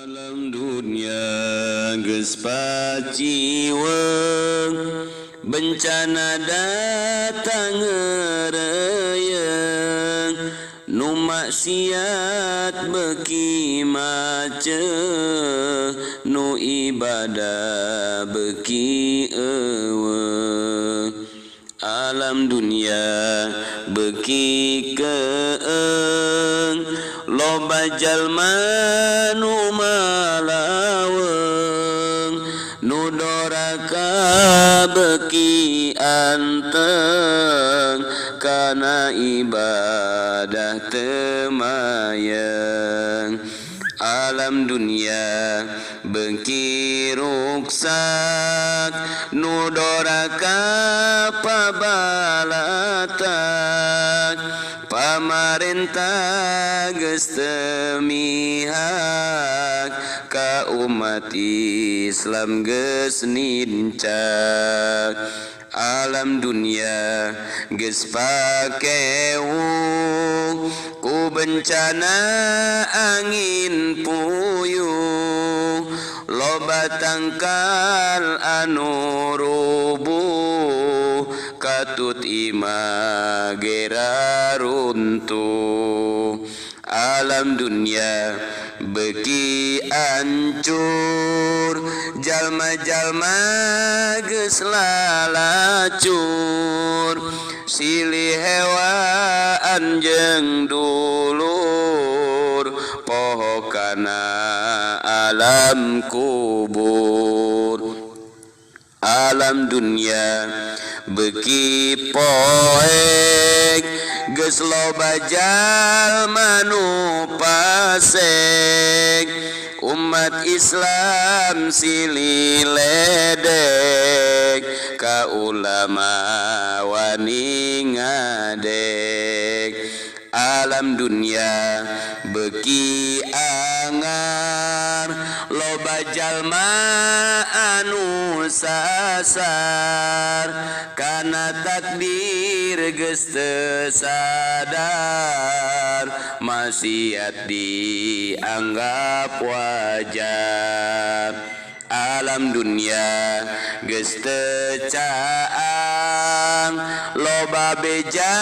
Alam dunia geus paciweung, bencana datang ngereyeng, nu maksiat beuki maceuh, nu ibadah beuki eueuh. Alam dunia beuki keeng, loba jalma nu malaweung, nu doraka beuki anteng, kana ibadah teu mayeng. Alam dunia beuki ruksak, nu doraka pabalatak, pamarentah geus teu mihak, ka umat Islam geus nincak. Alam dunia geus pakewu, ku bencana angin puyuh, loba tangkal anu rubuh, katut imah gera runtuh. Alam dunia beuki ancur, jalma-jalma geus lalacur, silih hewaan jeung dulur, poho kana alam kubur. Alam dunia beuki poek, geus loba jalma nu pasek, umat Islam silih ledek, ka ulama wani ngadek. Alam dunia beuki angar, loba jalma anu sasar, kana takdir geus teu sadar, maksiat dianggap wajar. Alam dunia geus teu caang, loba beja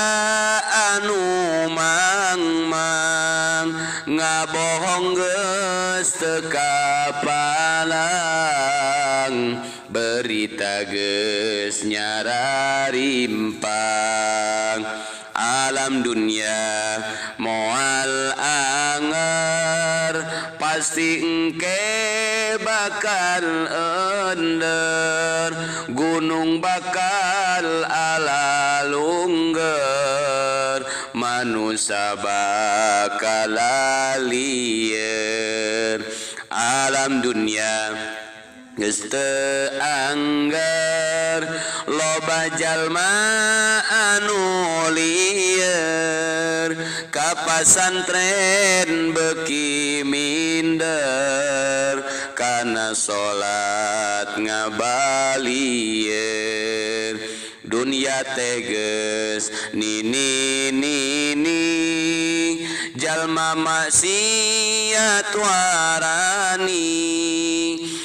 anu mangmang, ngabohong geus teu kapalang, berita geus nyararimpang. Alam dunia moal anger, pasti engke bakal ender, gunung bakal ala lungger, manusia bakal lieur. Alam dunia geus teu angger, loba jalma anu lieur, ka pasantren beuki minder, kana salat ngabalieur. Dunia teh geus nini-nini, jalma maksiat warani,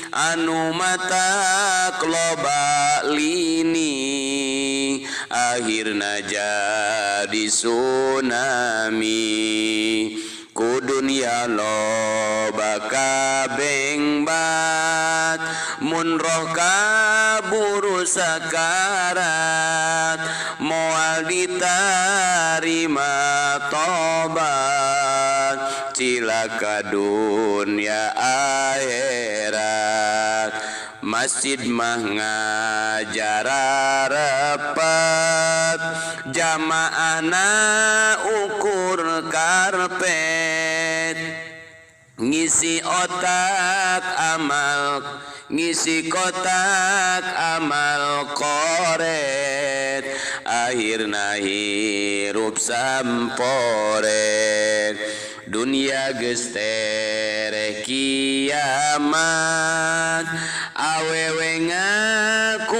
anu matak loba lini, akhirna jadi tsunami. Ku dunia loba kabengbat, mun roh kaburu sakarat, moal ditarima tobat, cilaka dunia akhirat. Masjid mah ngajar repet, jamaahna ukur karpet, ngisi otak amal, ngisi kotak amal koret, akhirna hirup samporet. Dunia geus tereh kiamat, awewe ngaku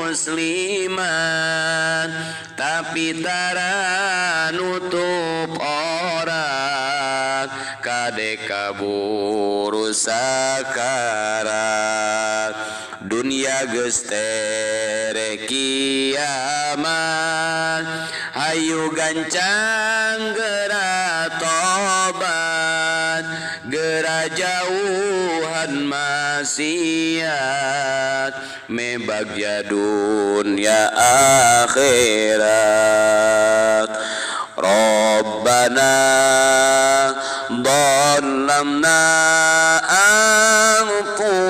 muslimat, tapi tara nutup aurat, kade kaburu Urus sakarat dunia geus tereh kiamat hayu gancang geura tobat geura jauhan maksiat me bagja dunia akhirat. Rabbana dhalamna anfusana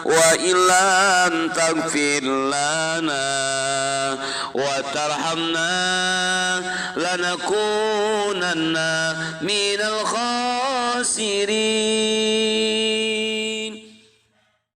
wa illam taghfir lana wa tarhamna lanakunanna minal khasirin.